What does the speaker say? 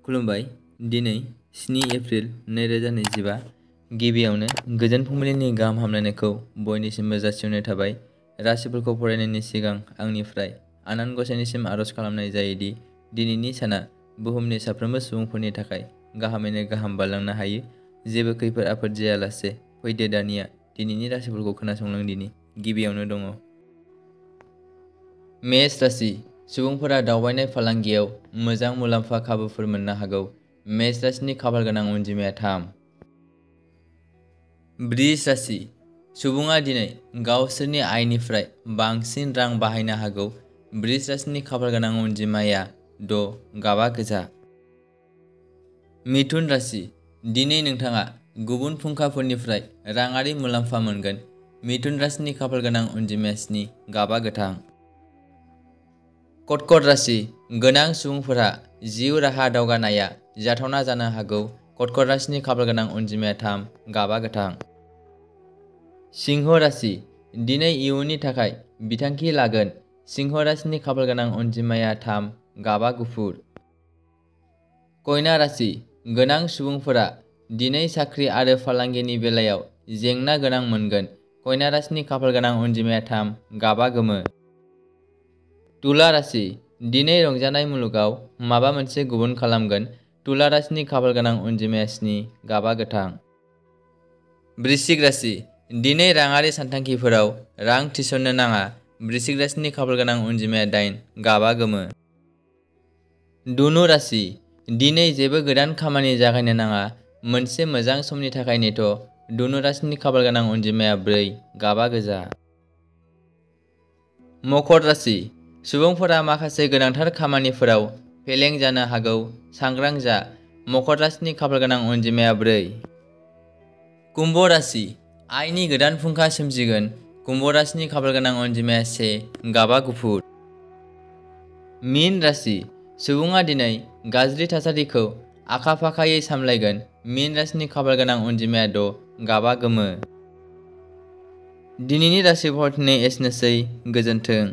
खुलुमबाय। दिनै 7 एप्रिल 2025 गिबियावनो गोजोन फुंबिलिनि गाहाम हामलायनायखौ बयनिसिमबो जासिहरनाय थाबाय। राशिफोरखौ फरायनायनि सिगां आंनिफ्राय आनान गसाइनिसिम आरज खालामनाय जायोदि दिनैनि साना बुहुमनि साफ्रोमबो सुबुंफोरनि थाखाय गाहामैनो गाहाम बारलांनो हायो। जेबो खैफोद आफोद जायालासे फैदो दानिया दिनैनि राशिफोरखौ खोनासंलांदिनि। गिबियावनो दङ मेष राशि। सुबुंफोरा दावबायनाय फालांगियाव मोजां मुलाम्फा खाबुफोर मोननो हागौ। मेष राशिनि खाफाल गोनां अनजिमाया 3। वृष राशि। सुबुङा दिनै गावसोरनि आयनिफ्राय बांसिन रां बाहायनो हागौ। वृष राशिनि खाफाल गोनां अनजिमाया 6। गाबा गोजा। मिथुन राशि। दिनै नोंथाङा गुबुन फुंखाफोरनिफ्राय राङारि मुलाम्फा मोनगोन। मिथुन राशिनि खाफाल गोनां अनजिमाया 7। गाबा गोथां। कर्कट राशि। गोनां सुबुंफोरा जिउ राहा दावगानाया जाथावना जानो हागौ। कर्कट राशिनि खाफाल गोनां अनजिमाया 3। गाबा गोथां। सिंह राशि। दिनै इयुननि थाखाय बिथांखि लागोन। सिंह राशिनि खाफाल गोनां अनजिमाया 3। गाबा गुफुर। कन्या राशि। गोनां सुबुंफोरा दिनै साख्रि आरो फालांगिनि बेलायाव जेंना गोनां मोनगोन। कन्या राशिनि खाफाल गोनां अनजिमाया 3। गाबा गोमो। तुला राशि। दिनै रंजानाय मुलुगाव माबा मोनसे गुबुन खालामगोन। तुला राशिनि खाफाल गोनां अनजिमाया 7। गाबा गोथां। वृश्चिक राशि। दिनै राङारि सानथांखिफोराव रां थिसननो नाङा। वृश्चिक राशिनि खाफाल गोनां अनजिमाया 8। गाबा गोमो। धनु राशि। दिनै जेबो गोदान खामानि जागायनो नाङा। मोनसे मोजां समनि थाखाय नेथ'। धनु राशिनि खाफाल गोनां अनजिमाया 4। गाबा गोजा। मकर राशि। सुबुंफोरा माखासे गोनांथार खामानिफोराव फेलें जानो हागौ। सांग्रां जा। मकर राशिनि खाफाल गोनां अनजिमाया 4। कुम्भ राशि। आयनि गोदान फुंखा सोमजिगोन। कुम्भ राशिनि खाफाल गोनां अनजिमाया 1। गाबा गुफुर। मीन राशि। सुबुङा दिनै गाज्रि थासारिखौ आखा फाखायै सामलायगोन। मीन राशिनि खाफाल गोनां अनजिमाया 6। गाबा गोमो। दिनैनि राशि फरायथिनाय एसेनोसै। गोजोन्थों।